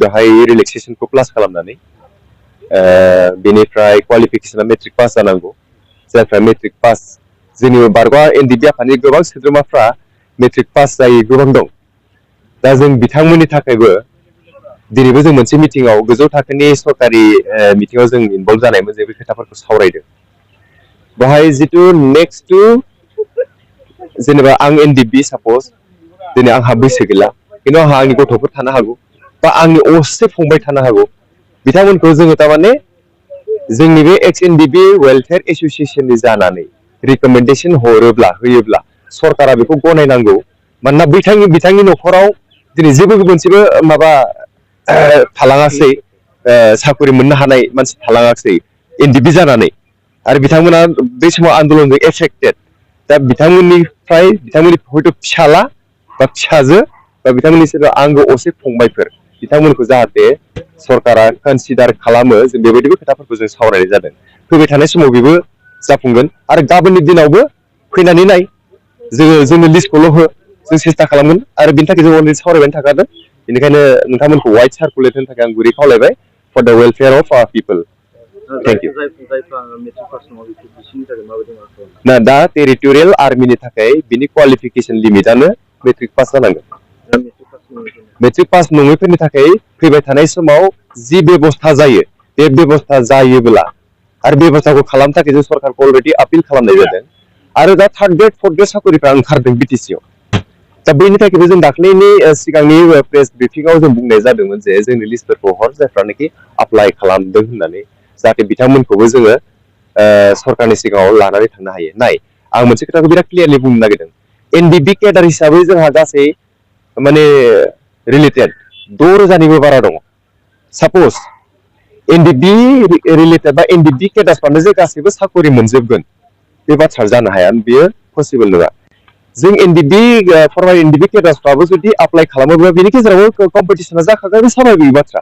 बेहाय रिलेक्सेसनखौ प्लास खालामनानै बेनिफ्राय क्वालिफिकेसना मेट्रिक पास जानांगौ जायफ्रा मेट्रिक पास जोंनि बारगा एनडिबि आफादनि गोबां सोद्रोमाफ्रा मेट्रिक पास जायै गोबां दं दा जों बिथांमोननि थाखायबो दिनैबो जों मोनसे मिटिंआव गोजौ थाखोनि सरकारि मिटिंआव जों इनभल्व जानायमोन जे बे खोथाफोरखौ सावरायदों बेहाय जितु नेक्स्ट टु जेनेबा आं एनडिबि सापज दिनै आंहा बैसो गैला खिन्थु आंहा आंनि गथ'फोर थानो हागौ बा आंनि असे फंबाय थानो हागौ बिथांमोनखौ जोङो तारमाने जोंनि बे एक्स एनडिबि वेलफेयार एसोसिएशननि जानानै रिकमेन्डेसन हरोब्ला होयोब्ला सरकारा बेखौ गनायनांगौ मानोना बिथांनि न'खराव दिनै जेबो मोनसेबो माबा थालाङासै साकरि मोननो हानाय मानसि थालाङासै एनडिबि जानानै आरो बिथांमोना बै समाव आन्दलनजों एफेक्टेड दा बिथांमोननिफ्राय बिथांमोननि हयथ' फिसाला बा फिसाजो बा बिथांमोननि सोरबा आंगो असे फंबायफोर बिथांमोनखौ जाहाथे सरकारा कनसिडार खालामो जों बेबायदिबो खोथाफोरखौ जों सावरायनाय जादों फैबाय थानाय समाव बेबो जाफुंगोन आरो गाबोननि दिनावबो फैनानै नाय जोङो लिस्टखौल' हो जों सेस्था खालामगोन आरो बिनि थाखाय जों अलरेडि सावरायबाय थाखादों बेनिखायनो नोंथांमोनखौ वाइड सार्कुलेट होनो थाखाय आं गुरै खावलायबाय for the welfare of our people thank you ना दा टेरिटरियेल आर्मिनि थाखाय बिनि क्वालिफिकेसन लिमिटआनो मेट्रिक पास जानांगोन मेट्रिक पास नङैफोरनि थाखाय फैबाय थानाय समाव जि बेबस्था जायो बे बेबस्था जायोब्ला आरो बेबस्थाखौ खालामनो थाखाय जों सरकारखौ अलरेडि आपिल खालामनाय जादों आरो दा थार्ड ग्रेड फर्थ ग्रेड साकरिफ्रा ओंखारदों बिटिसिआव दा बेनि थाखायबो जों दाख्लैनि सिगांनि प्रेस ब्रिफिंआव जों बुंनाय जादोंमोन जे जोंनि लिस्टफोरखौ हर जायफ्रानोखि एप्लाइ खालामदों होननानै जाहाथे बिथांमोनखौबो जोङो सरकारनि सिगाङाव लानानै थांनो हायो नाय आं मोनसे खोथाखौ बिराद क्लियारलि बुंनो नागिरदों एनडिबि केडार हिसाबै जोंहा गासै माने रिलेटेड 6,000निबो बारा दङ सापज एनडिबि रिलेटेड बा एनडिबि केडारफ्रानो जे गासैबो साकरि मोनजोबगोन बे बाथ्रा जानो हाया बेयो पसिबल नङा जों एनडिबि फरमार एनडिबि केडारफ्राबो जुदि एप्लाइ खालामोब्ला बेनि गेजेरावबो कम्पिटिसना जाखागोन बे स्वाभाबिक बाथ्रा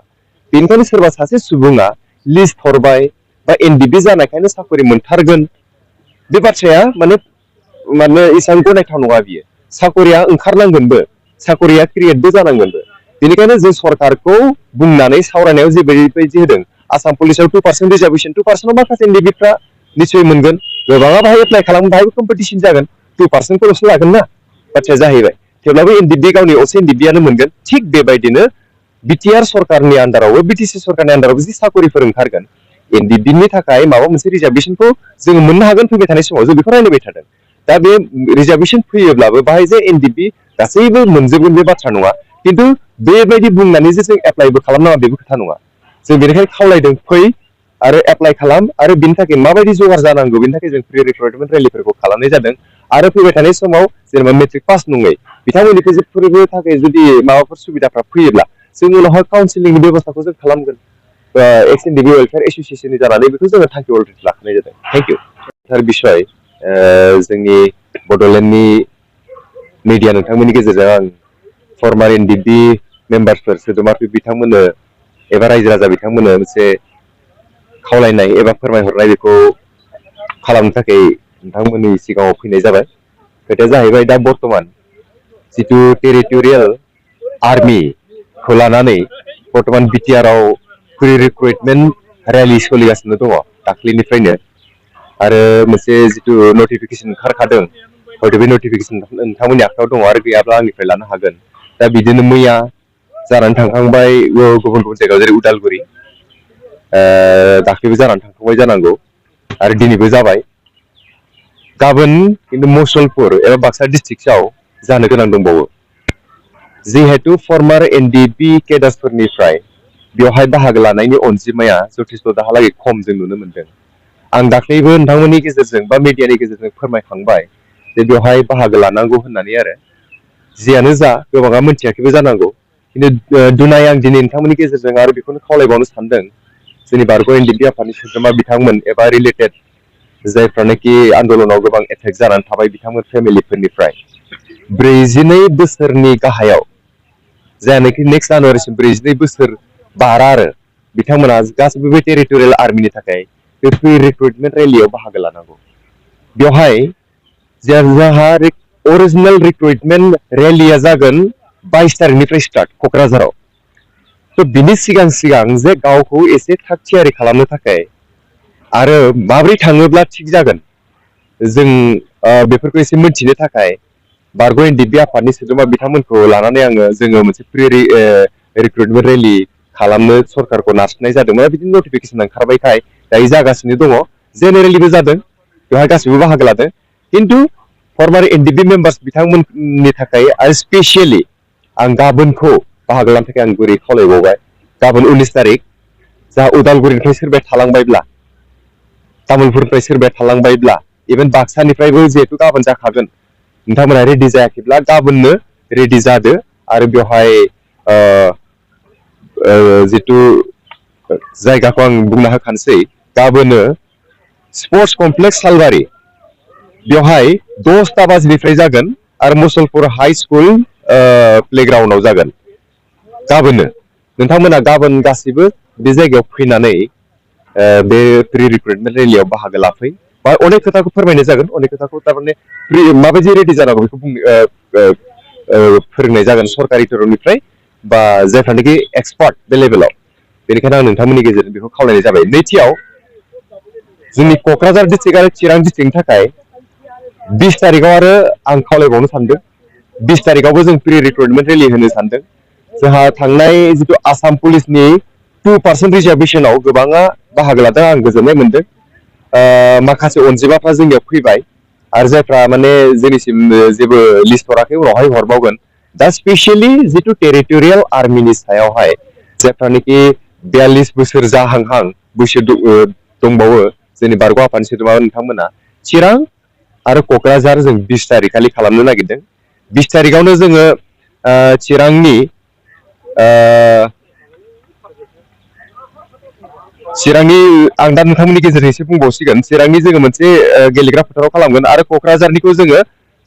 बेनिखायनो सोरबा सासे सुबुङा लिस्ट हरबाय बा एनडिबि जानायखायनो साकरि मोनथारगोन बे बाथ्राया माने एसेबां गनायथाव नङा बियो साकरिया ओंखारनांगोनबो साकरिया क्रिएटबो जानांगोनबो बेनिखायनो जों सरकारखौ बुंनानै सावरायनायाव जेबायदि होदों आसाम पुलिसाव 2% रिजार्भेसन 2% माखासे एनडिबिफ्रा निश्चय मोनगोन गोबाङा बाहाय एप्लाइ खालामो बाहायबो कम्पिटिसन जागोन 2%खौल'सो लागोन ना बाथ्राया जाहैबाय थेवब्लाबो एनडिबि गावनि असे एनडिबिआनो मोनगोन थिग बेबायदिनो बिटिआर सरकारनि आन्दारावबो बिटिसि सरकारनि आन्दारावबो जि साकरिफोर ओंखारगोन एनडिबिनि थाखाय माबा मोनसे रिजार्भेसनखौ जोङो मोननो हागोन फैबाय थानाय समाव जों बेखौ रायलायबाय थादों दा बे रिजार्भेसन फैयोब्लाबो बाहाय जे एनडिबि गासैबो मोनजोबगोन बे बाथ्रा नङा खिन्थु बेबायदि बुंनानै जे जों एप्लाइबो खालामनाङा बेबो खोथा नङा जों बेनिखायनो खावलायदों फै आरो एप्लाइ खालाम आरो बिनि थाखाय माबायदि जगार जानांगौ बेनि थाखाय जों प्रि रिक्रुटमेन्ट रेलिफोरखौ खालामनाय जादों आरो फैबाय थानाय समाव जेनेबा मेट्रिक पास नङै बिथांमोननिफोरबो थाखाय जुदि माबाफोर सुबिदाफ्रा फैयोब्ला जों उनावहाय काउन्सिलिंनि बेबस्थाखौ जों खालामगोन एक्स एनडिबि वेलफेयार एसोसिएशननि जानानै बेखौ जोङो थांखि अलरेडि लाखानाय जादों थेंक इउ सार बिसय जोंनि बड'लेण्डनि मिडिया नोंथांमोननि गेजेरजों आं फर्मार एनडिबि मेम्बार्सफोर सोद्रोमाफोर बिथांमोननो एबा रायजो राजा बिथांमोननो मोनसे खावलायनाय एबा फोरमायहरनाय बेखौ खालामनो थाखाय नोंथांमोननि सिगाङाव फैनाय जाबाय खोथाया जाहैबाय दा बर्तमान जितु टेरिटरियेल आर्मिखौ लानानै बर्तमान बिटिआरआव प्रि रिक्रुटमेन्ट रेलि सोलिगासिनो दङ दाख्लैनिफ्रायनो आरो मोनसे जितु नटिफिकेसन ओंखारखादों हयथ' बे नटिफिकेसन नोंथांमोननि आखायाव दङ आरो गैयाब्ला आंनिफ्राय लानो हागोन दा बिदिनो मैया जानानै थांखांबाय गुबुन गुबुन जायगायाव जेरै उदालगुरि दाख्लैबो जानानै थांखांबाय जानांगौ आरो दिनैबो जाबाय गाबोन खिन्थु मुसलपुर एबा बाक्सा डिस्ट्रिक्टआव जानो गोनां दंबावो जिहेतु फर्मार एनडिबि केडारफोरनिफ्राय बेवहाय बाहागो लानायनि अनजिमाया जथेस्थ' दाहालागै खम जों नुनो मोनदों आं दाख्लैबो नोंथांमोननि गेजेरजों बा मिडियानि गेजेरजों फोरमायखांबाय जे बेवहाय बाहागो लानांगौ होननानै आरो जियानो जा गोबाङा मिथियाखैबो जानांगौ खिन्थु दुनाय आं दिनै नोंथांमोननि गेजेरजों आरो बेखौनो खावलायबावनो सानदों जोंनि बारग' एनडिबि आफादनि सोद्रोमा बिथांमोन एबा रिलेटेड जायफ्रानोखि आन्दलनाव गोबां एफेक्ट जानानै थाबाय बिथांमोन फेमिलिफोरनिफ्राय 42 बोसोरनि गाहायाव जायनाखि नेक्स्ट जानुवारिसिम 42 बोसोर बारा आरो बिथांमोना गासिबो बे टेरिटरियेल आर्मिनि थाखाय बे प्रि रिक्रुटमेन्ट रेलियाव बाहागो लानांगौ बेवहाय जोंहा अरिजिनेल रिक्रुटमेन्ट रेलिया जागोन 22 तारिखनिफ्राय स्टार्ट क'क्राझाराव तो बिनि सिगां सिगां जे गावखौ एसे थाग थियारि खालामनो थाखाय आरो माबोरै थाङोब्ला थिग जागोन जों बेफोरखौ एसे मिथिनो थाखाय बारग' एनडिएफबि आफादनि सोद्रोमा बिथांमोनखौ लानानै जोङो मोनसे प्रि रिक्रुटमेन्ट रेलि खालामनो सरकारखौ नारसिननाय जादोंमोन। बिदिनो नटिफिकेसन ओंखारबायखाय दायो जागासिनो दङ। जेनेरेलिबो जादों, बेवहाय गासिबो बाहागो लादों। खिन्थु फर्मार एनडिएफबि मेम्बार्स बिथांमोननि थाखाय आरो स्पेसियेलि आं गाबोनखौ बाहागो लानो थाखाय आं गुरै खावलायबावबाय। गाबोन 19 तारिख जा उदालगुरिनिफ्राय सोरबाया थालांबायब्ला, तामुलपुरनिफ्राय सोरबाया थालांबायब्ला, इभेन बाक्सानिफ्रायबो जिहेतु गाबोन जाखागोन, नोंथांमोना रेडि जायाखैब्ला गाबोननो रेडि जादो। आरो बेवहाय जितु जायगाखौ आं बुंना होखानोसै, गाबोनो स्पर्ट्स कमप्लेक्स सालबारि बेवहाय 10ता बाजिनिफ्राय जागोन आरो मुसलपुर हाई स्कुल प्लेग्राउन्डआव जागोन। गाबोनो नोंथांमोना गाबोन गासिबो बे जायगायाव फैनानै बे प्रि रिक्रुटमेन्ट रेलियाव बाहागो लाफै। बा अनेक खोथाखौ फोरमायनाय जागोन, अनेक खोथाखौ थारमाने माबायदि रेडि जानांगौ बेखौ फोरोंनाय जागोन सरकारि तरफनिफ्राय बा जायफ्रानोखि एक्सपार्ट बे लेभेलाव। बेनिखायनो आं नोंथांमोननि गेजेरजों बेखौ खावलायनाय जाबाय। नैथियाव जोंनि क'क्राझार डिस्ट्रिक्ट आरो चिरां डिस्ट्रिक्टनि थाखाय 20 तारिखआव आरो आं खावलायबावनो सानदों। 20 तारिखआवबो जों प्रि रिक्रुटमेन्ट रेलि होनो सानदों। जोंहा थांनाय जितु आसाम पुलिसनि 2% रिजार्भेसनाव गोबाङा बाहागो लादों, आं गोजोननाय मोनदों। माखासे अनजिमाफ्रा जोंनियाव फैबाय आरो जायफ्रा माने जोंनिसिम जेबो लिस्ट हराखै, उनावहाय हरबावगोन। दा स्पेसियेलि जितु टेरिटरियेल आर्मिनि सायावहाय जायफ्रानोखि 42 बोसोर जाहांहां बैसो दंबावो जोंनि बारग' आफादनि सोद्रोमा नोंथांमोना, चिरां आरो क'क्राझार जों 20 तारिख खालि खालामनो नागिरदों। 20 तारिखआवनो जोङो चिरांनि आं दा नोंथांमोननि गेजेरजों एसे बुंबावसिगोन। चिरांनि जोङो मोनसे गेलेग्रा फोथाराव खालामगोन आरो क'क्राझारनिखौ जोङो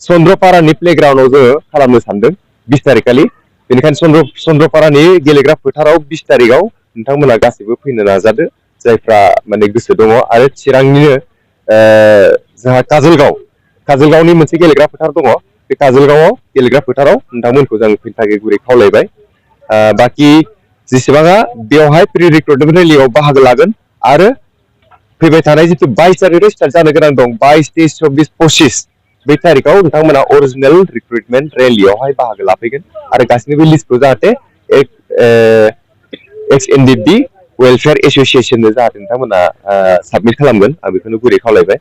चन्द्रपारानि प्लेग्राउन्डआव जोङो खालामनो सानदों 20 तारिख खालि। बेनिखायनो चन्द्रपारानि गेलेग्रा फोथाराव 20 तारिखआव नोंथांमोना गासैबो फैनो नाजादो, जायफ्रा माने गोसो दङ। आरो चिरांनिनो जोंहा काजलगावनि मोनसे गेलेग्रा फोथार दङ। बे काजलगावआव गेलेग्रा फोथाराव नोंथांमोनखौ जों फैनो थाखाय गुरै खावलायबाय। बाखि जेसेबाङा बेवहाय प्रि रिक्रुटमेन्ट रेलियाव बाहागो लागोन आरो फैबाय थानाय जितु 22 तारिखआव स्टार्ट जानो गोनां दं, 22, 23, 24, 25 बे तारिखआव नोंथांमोना अरिजिनेल रिक्रुटमेन्ट रेलियावहाय बाहागो लाफैगोन। आरो गासैनिबो लिस्टखौ जाहाथे एक्स एनडिएफबि वेलफेयार एस'सियेसननो जाहाथे नोंथांमोना साबमिट खालामगोन, आं बेखौनो गुरै खावलायबाय।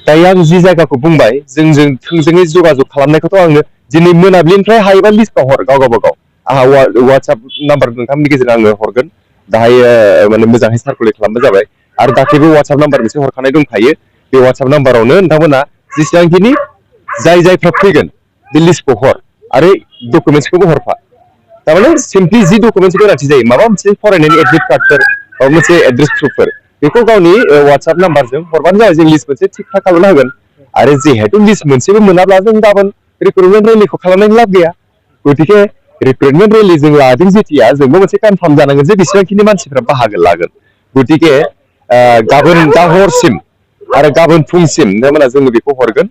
दायो आं जि जायगाखौ बुंबाय, जोंजों थोंजोङै जगाजग खालामनायखौथ' आङो दिनै मोनाबिलिनिफ्राय हायोबा लिस्टआव हर, गावबागाव। आंहा वाट्सएप नाम्बार नोंथांमोननि गेजेराव आङो हरगोन। दाहाय माने मोजाङै सार्कुलेट खालामबानो जाबाय। आरो दाख्लैबो वाट्सएप नाम्बार मोनसे हरखानाय दंखायो। बे वाट्सएप नाम्बारावनो नोंथांमोना जेसेबांखिनि जायफ्रा फैगोन बे लिस्टखौ हर आरो डकुमेन्टसखौबो हरफा। तारमाने सिम्पलि जि डकुमेन्टसनि गोनांथि जायो, माबा मोनसे फरायनायनि एडमिट कार्डफोर, माबा मोनसे एड्रेस प्रुफफोर, बेखौ गावनि वाट्सएप नाम्बारजों हरबानो जाबाय। जों लिस्ट मोनसे थिग थाक खालामना होगोन। आरो जिहेतु लिस्ट मोनसेबो मोनाब्ला जों गाबोन रिक्रुटमेन्ट रेलिखौ खालामनायनि लाब गैया। गतिके रिक्रुटमेन्ट रेलि जों लादों जेथिया जोंबो मोनसे कनफार्म जानांगोन जे बेसेबांखिनि मानसिफ्रा बाहागो लागोन। गतिके गाबोन दा हरसिम आरो गाबोन फुंसिम नोंथांमोना जोङो बेखौ हरगोन,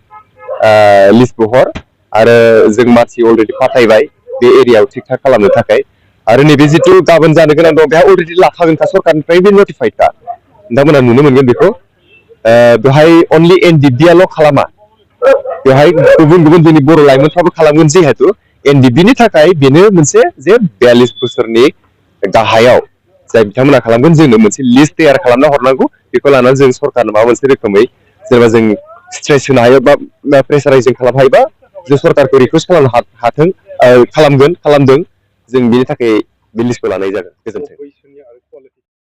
लिस्टखौ हर। आरो जों मानसि अलरेडि फाथायबाय बे एरियायाव थिग थाक खालामनो थाखाय। आरो नैबे जितु गाबोन जानो गोनां दं, बेहा अलरेडि लाखागोनखा, सरकारनिफ्राय बे नटिफाइडखा, नोंथांमोना नुनो मोनगोन बेखौ। बेवहाय अनलि एनडिएफबिआल' खालामा, बेवहाय गुबुन गुबुन जोंनि बर' लाइमोनफ्राबो खालामगोन। जिहेतु एनडिएफबिनि थाखाय बेनो मोनसे जे 42 बोसोरनि गाहायाव जाय बिथांमोना खालामगोन, जोंनो मोनसे लिस्ट तैयार खालामना हरनांगौ। बेखौ लानानै जों सरकारनो माबा मोनसे रोखोमै जेनेबा जों स्ट्रेस होनो हायो बा प्रेसाराइजिं खालामनो हायोबा जों सरकारखौ रिकुवेस्ट खालामनो हाथों, खालामदों। जों बिनि थाखाय बे लिस्टखौ लानाय जागोन। गोजोन्थों।